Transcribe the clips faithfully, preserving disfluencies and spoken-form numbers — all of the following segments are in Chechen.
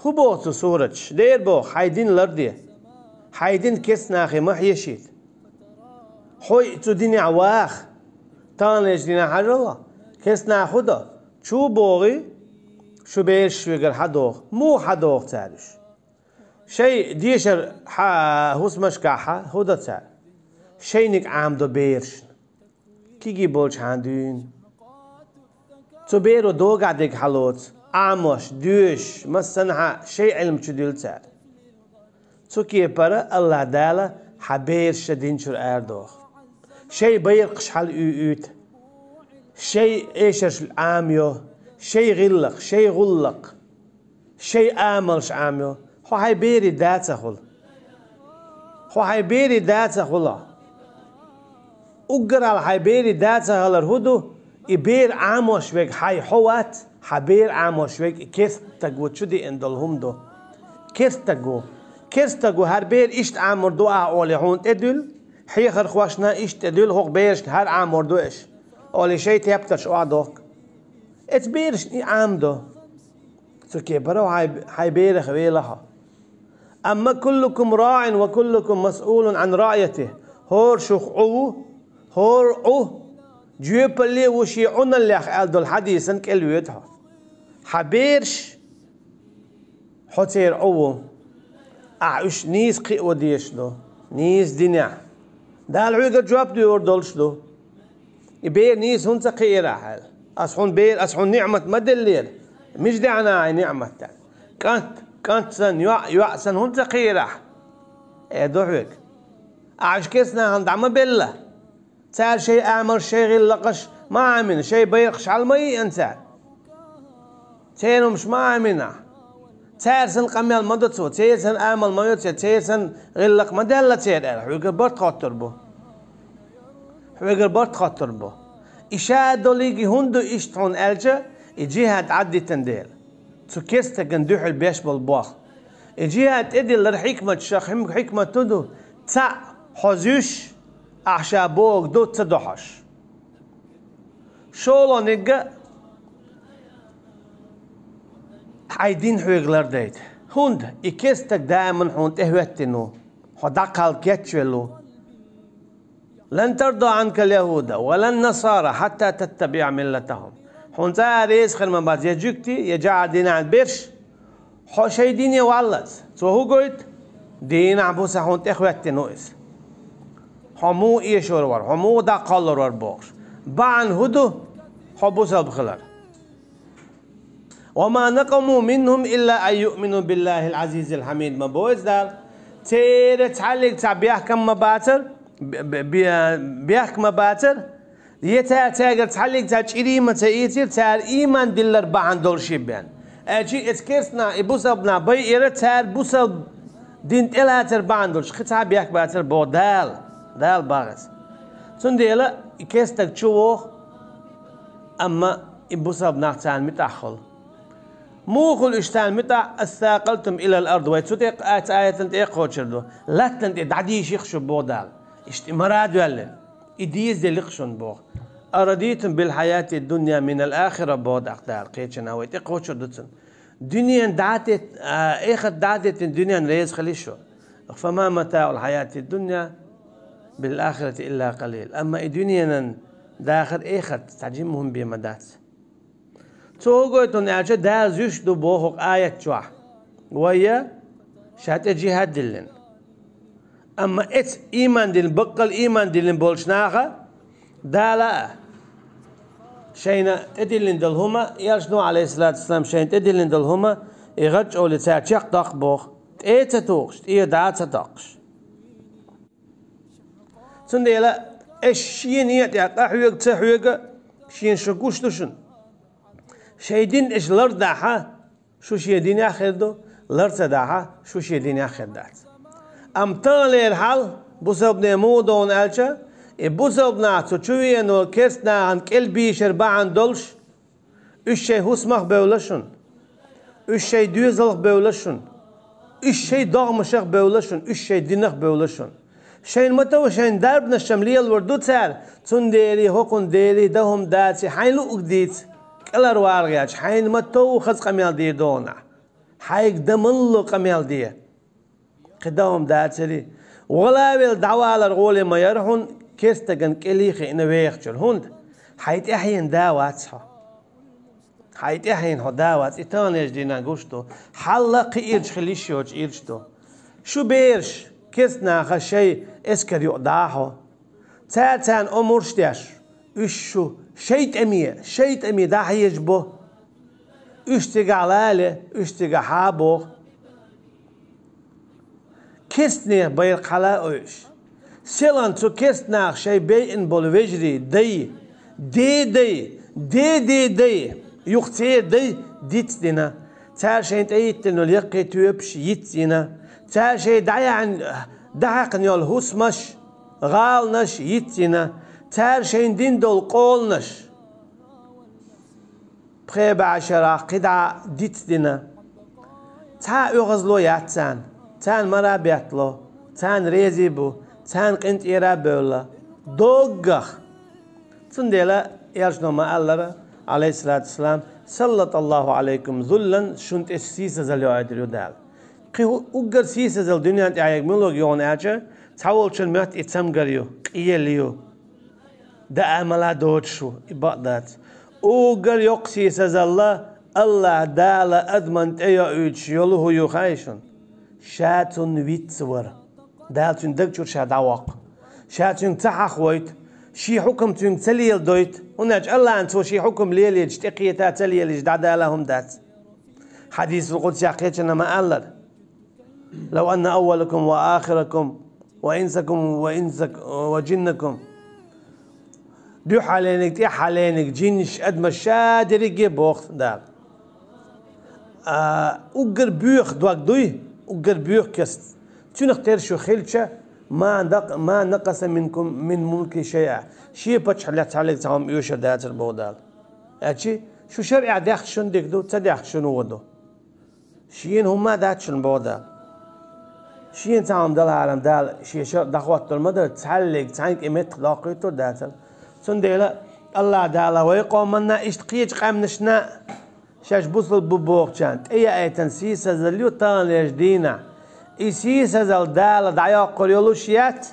ХӀун боху цу сураташ? Дера боху, хьайн дин ларде. Хьайн дин керста нахе ма хьешийта. Хьо цу динехь ваха. Таханлерчу динехь хьажал хьо. Керста нах хӀун до? Чу а богӀий, шун бераш шуьгара хьадоху. Муха хьадоху цара уьш? Шайн дешар хьан хӀусамашкахь хӀун до цара? Шайниг Ӏамадо берашна. Кегий болчу хьан дуьйна. Цу беро догахь дерг хьалоцу, Ӏамош, доьшуш, массанхьа шайн Ӏилма чу дуьллу цара. Цу кепара АллахӀ Дала хьан бераш шайн дин чуьра арадоху. Шайн байракхаш хьалауьйту. Шайн эшарш Ӏамайо. Шайн гӀиллакх, шайн гӀуллакх. Шайн амалш Ӏамайо. Хьо хьайн берийн да ца хуьлу. Хьо хьайн берийн да ца хуьлу. Уггаре хьайн берийн да ца хилар хӀун ду? И бер Ӏамош верг хьайн хьо вац, хьан бер Ӏамош верг и керста стаг ву, чу деана долу хӀума ду. Керста стаг ву. Керста стаг ву, хӀара бер иштта Ӏамор ду ахь олий хьуна тӀедуьллу, хьехархошна иштта тӀедуьллу, хӀокху берашна хӀара Ӏамор ду аша олий шайн тептарш охьадохку. Эцу берашна и Ӏамадо. Цу кепара хьайн, хьайн берах вела хьо. Амма куллукум раӀин ва куллукум масъулун Ӏан раӀиятихӀ. ХӀора шух Ӏу ву, хӀора Ӏу жоьпалле а ву шен Ӏуналлех аьлла долу хьадисан кӀел воьду хьо. Хьан бераш, хьо церан Ӏу ву. Ахьа уьш нийса кхио дезаш ду, нийса динехь. Дала хьоьгара жоп доьхур долуш ду. И бер нийса хӀунда ца кхиира ахьа аьлла? Ас хьуна бер, ас хьуна ниӀмат ма деллера. Мича даьхьна хьайн ниӀмат аьлла? КӀант, кӀант санна, йоӀ, йоӀ санна хӀунда ца кхиира ахьа? Эр ду хьоьга. Ахьа уьш керста нахана дӀа ма белла. Цара шайн амалш, шайн гӀиллакхаш ма Ӏамийна, шайн байракхаш хьала ма йиъна цара. Церан хӀумаш ма Ӏамийна ахьа. Цара санна къамел ма до цо, церан санна амал ма йо цо, церан санна гӀиллакх ма даьлла церан аьлла, хьоьгара барт хоттур бу. Хьоьгара барт хоттур бу. И ша долийги хӀунда ду иштта хьуна аьлча, и джихӀад Ӏаддитина дела. Цу керста стагана дуьхьал беш болу боху. И джихӀад тӀедиллар хьикматашах хьим-, хьикмат хӀун ду? Цхьаъ, хьо зуьйш, ахьа ша бохург ду ца дохьуш. ШолгӀаниг а, хьайн дин хьоьга лардайта. ХӀунда и керста стаг даиман хьуна тӀехӀоьттина ву, хьо дӀакхалла кечвелла ву. Лан тарда Ӏанка ал-яхӀуда ва лан насара хьатта таттабиӀа миллатахӀум. Хьуна цкъа а реза хир ма бац я жуьгтий, я жӀар динан берш, хьо шайн дине валлалц. Цо хӀун гойту? Дийнахь буса хьуна тӀехӀоьттина ву иза. Хьо муха эшор вара, хьо муха дӀакхоллар вара бохуш. Бахьана хӀун ду хьо бусалба хилар? «Ва ма накъаму минхум илла ан юъмину биллахил азизил хьамид», ма боху иза Дала. Церан цхьаллиг цхьа бехкам ма бацара, бе-, бе-, бе-, бехк ма бацара, я цара цаьргара цхьаллиг цхьа чӀирий ма ца ийцира, цара ийман диллар бахьана долуш бен. Аьлча иза керста нах, и бусалба нах байъера, цара бусалба дин тӀелацар бахьана долуш, кхин цхьа а бехк бацара боху Дала. Дала боху иза. Цундела и керста стаг чу воху, амма и бусалба нах царна муьтӀахь хуьлу. Муха хуьлу уьш царна муьтӀахь? «Ас сакъалтум илал ард», вай цу тӀе а, цу аятан тӀе а кхочур ду. Латтана тӀе дӀадийши-кх шу боху Дала. Иштта и мара а доьллина. И деза дели-кх шуна боху. «Арадитум бил хьаятид дунья минал ахира», боху тӀаккха Дала. Кхечанхьа вай тӀе кхочур ду цунна. Дуьненан дӀа а тет-, а, эхарт дӀа а теттина дуьненна реза хили шу. «Фама матаъул хьаятид дунья бил ахирати илла къалил». Амма и дуьненан дахар эхарт цхьа жимма хӀума бен ма дац. Цо хӀун гойту хьуна аьлча, Дала зуьйш ду боху хӀокху аят чохь. Вайя ша тӀе жихӀад диллина. Амма эцу ийман диллина, баккъал ийман диллина болчу наха Дала а шайна тӀедиллина долу хӀума, Элчано, алейхиссалату вассалам, шайна тӀедиллина долу хӀума, и гӀарчӀ олий цара чекхдоккху боху, тӀе а ца тухуш, тӀера дӀа а ца токкхуш. Цундела аша шена а тӀехь къахьоьгу, ца хьоьгу, шена шу гуш ду шуна. Шайн дин аша лардахь, шу шен динехь хир ду, лар ца дахь, шу шен динехь хир дац. Амма таханлера хьал бусалбане муха ду хьуна аьлча, и бусалба нах цу чу веано керста нахана кӀел бийшар бахьана долуш, уьш шайн хӀусамах бевлла шуна. Уьш шайн доьзалх бевлла шуна. Уьш шайн догӀмашах бевлла шуна. Уьш шайн динах бевлла шуна. Шайна ма тов, шайн дарбанаш чам лелавар ду цара, цундела хӀокхунна дели дан хӀума даций, хьайн луъург дийца, кӀелхьарвала гӀерташ, хьайна ма тов хаза къамел дийр догӀу нах. Хьайга дан мел ло къамел де. Кхы дан хӀума дацари. Вала велла дӀавалар гӀоле ма яра хьуна, керстаган кӀелий хиъна вехачуьра. ХӀунда? Хьай тӀаьхьенан да вац хьо. Хьай тӀаьхьенан хьо да вац. И таханлерчу дийнахь гуш ду. Хьалла кхиирчу хила йиш йоцуш ирчу ду. Шу бераш, керста наха шайн эскар юкъа дӀа а хьо. Цара царна омурш деш, уьш шу шайн тӀаме, шайн тӀаме дӀахьежабо. Уьш цигахь лале, уьш цигахь хьа боху. Керстанех байра хьала а ойуш. Селхана цу керста наха шайн байина болу вежарий, дай, ден дай, ден ден дай, юха церан дай диц а дина. Цара шайна тӀеиттина йолу яккхий тоьпаш йиц а йина. Цара шайн дӀаяьхьна, дӀахьаькхна йолу хӀусамаш, гӀаланаш йиц а йина. Цара шайна дина долу къоланаш пхи бӀе шарахь кхидӀа диц а дина. Цхьа а оьгӀазло яц царна. Царна мара беттало. Царна реза бу. Царна къинтӀера а бевлла. Доггах. Цундела элчано ма-аллара, Ӏалайхиссалату вассалам: «СаллатӀаллаху Ӏалайкум зуллан», шуна тӀе сийсазалла йоуьйтур ю Дала. Кхин хӀу-, уггар сийсазалла дуьнен тӀехь ерг муьлхарг ю хьуна аьлча, цхьаволчун моьтту и цамгар ю, къелла ю. Даа мала доцуш ву, и бакъ дац. Уггар йоккха сийсазалла АллахӀ Дала адамна тӀе йоуьйтуш йолу хӀу ю хаий шуна? Ша цунна виц вар. Дала цуьнан даг чуьра ша дӀавоккху. Ша цуьнга ца хьахавойту, шен хьукам цуьнга ца леладойту, хӀунда аьлча АллахӀна цо шен хьукам лелийча, тӀекхета а ца лелийча, дӀадала хӀума дац. Хьадисул къудсехь кхечанхьа ма-аллара: «Лав анна аввалакум ва ахиракум ва инсакум ва инсак-, ва джиннакум». Дуьххьалениг, тӀаьххьалениг, джинаш, адамаш ша дерриге боху Дала. А, уггар боьха дог дуй, уггар боьха керста. Цуьнах тера шу хилча, ма дак-, ма накъаса минкум мин мулки шайъа. Шен паччахьаллех цхьаллиг цхьа хӀума оьшур дацара боху Дала. Аьлчи, шу шарӀехь даьхча шуна дика ду, ца даьхча шуна вон ду. Шена хӀумма а дац шуна боху Дала. Шена цхьа хӀума далахьара Дала шен шарӀ дӀахӀоттор ма дара, цхьаллиг цхьаьнга и меттах доккхуьйтур дацара. Цундела АллахӀ Дала вай къоманна, иштта кхечу къаьмнашна шаьш бусалба бу бохучарна тӀеяийтина сийсазалла ю таханлерчу дийнахь. И сийсазалла Дала дӀайоккхур йолуш яц.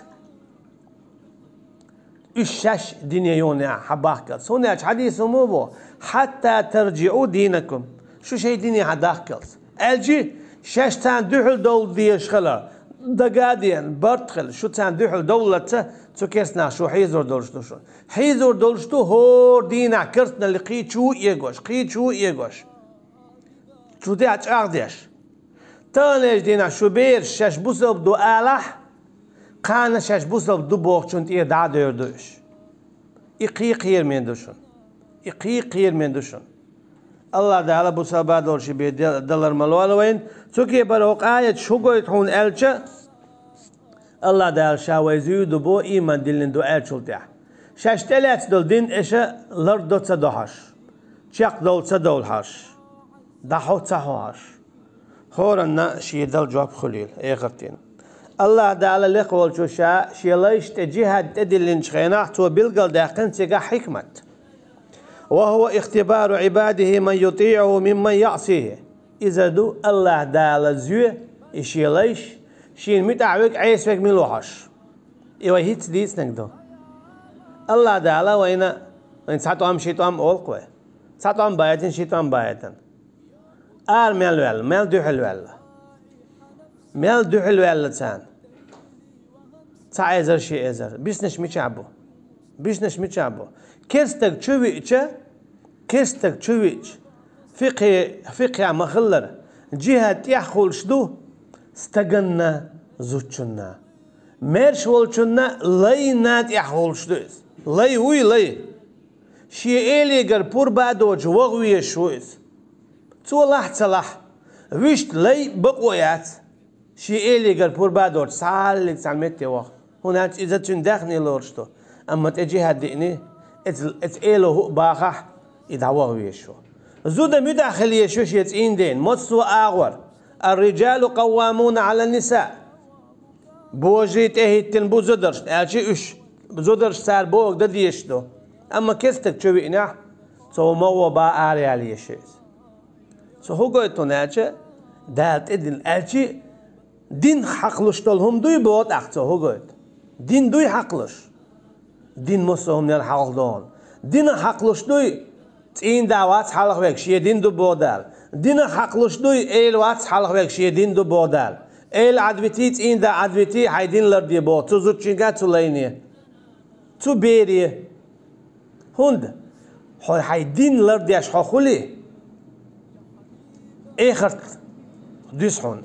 Уьш шаьш дине юханехь хьабахкалц. ХӀунда аьлча хьадисо ма бу: «Хьатта тарджиӀу динакум». Шу шайн дине хьадахкалц. Аьлчи, шаьш царна дуьхьал довла дезаш хила, дага а деана, барт а хила, шу царна дуьхьал довллалца, цу керстанах шу хьийзор долуш ду шуна. Хьийзор долуш ду хӀора дийнахь керстаналли кхин чу а эгош, кхин чу а эгош. Цу тӀехь чӀагӀдеш. Таханлерчу дийнахь шу бераш шаьш бусалба ду алахь, кхана шаьш бусалба ду бохучунна тӀера дӀа а девр ду уьш. И кхин кхераме ду шуна. И кхин кхераме ду шуна. АллахӀ Дала бусалба долуш бен де-, далар ма лолла вайна. Цу кепара хӀокху аяташ хӀун гойту хьуна аьлча, АллахӀ Дала Ша вай зуьйр ду бо, ийман диллина ду аьллачул тӀаьхьа. Шаьш тӀелаьцна долу дин аша лардо ца до хьаш, чекхдовла ца довла хьаш, дӀахьо ца хьо хьаш. ХӀоранна шен дала жоп хуьлийла эхартина. АллахӀ Дала лекха волчу Ша Шен лайшна тӀе джихӀад тӀедиллинчу хенахь, Цо билгалдаьккхина цигахь хьикмат. «Ва хӀува ихтибару Ӏибадихи ман ютиӀуху мимман яӀсихи». Иза ду АллахӀ Дала зоь, и Шен лайш, Шена муьтӀахь верг, Ӏеса верг мила ву хьаш. И вай хӀинцца дийцинарг ду. АллахӀ Дала вайна, вайна цхьа тӀом, ши тӀом олу-кх вай. Цхьа тӀом баийтина, ши тӀом баийтина. Ара мел ваьлла, мел дуьхьал ваьлла. Мел дуьхьал ваьлла царна. Цхьа эзар, ши эзар. Биснарш мичахь бу? Биснарш мичахь бу? Керстаг чу виъча, керстаг чу виъча, фикхе-, фикхехь ма-хиллара, джихӀад тӀехь хуьлуш ду стаганна, зудчунна. Маьрша волчунна, лайна тӀехь хуьлуш ду иза. Лай вуй, лай. Шен элегара пурба а доцуш, ваха везаш ву иза. Цо лахь а ца лахь, вуьшта лай бакъо яц. Шен элегара пурба а доцуш, цхьаьллиг цхьана метте ваха. ХӀунда аьлча иза цуьнан даьхни лоруш ду. Амма тӀе джихӀад диъний, эц-, эца эло хӀуъа бахахь, и дӀаваха везаш ву. Зуда муьтӀахь хила езаш ю шен цӀийнан ден, массо а агӀор. «Ар-риджалу къаввамуна Ӏалан-ниса». Божарий тӀехӀиттина бу зударшна, аьлча уьш, зударша цара бохург дан дезаш ду. Амма керстаг чу виънехь, цо ма гӀо бан араяла езаш ю иза. Цо хӀун гойту хьуна аьлча, Дала тӀедиллина аьлча, дин хьакхалуш долу хӀума дуй боху тӀаккха цо, хӀу гойту? Дин дуй хьакхалуш? Дин массо а хӀуманел хьалха догӀу. Динах хьакхалуш дуй, цӀийнда вац хьалха верг, шен дин ду боху Дала. Динах хьакхалуш дуй, эла вац хьалха верг, шен дин ду боху Дала. Эла Ӏадвитий, цӀийнда Ӏадвитий, хьайн дин ларде боху цу зудчуьнга, цу лайне, цу бере. ХӀунда хьо хьайн дин лардеш хьо хуьлий, эхарт дуьсу хьуна.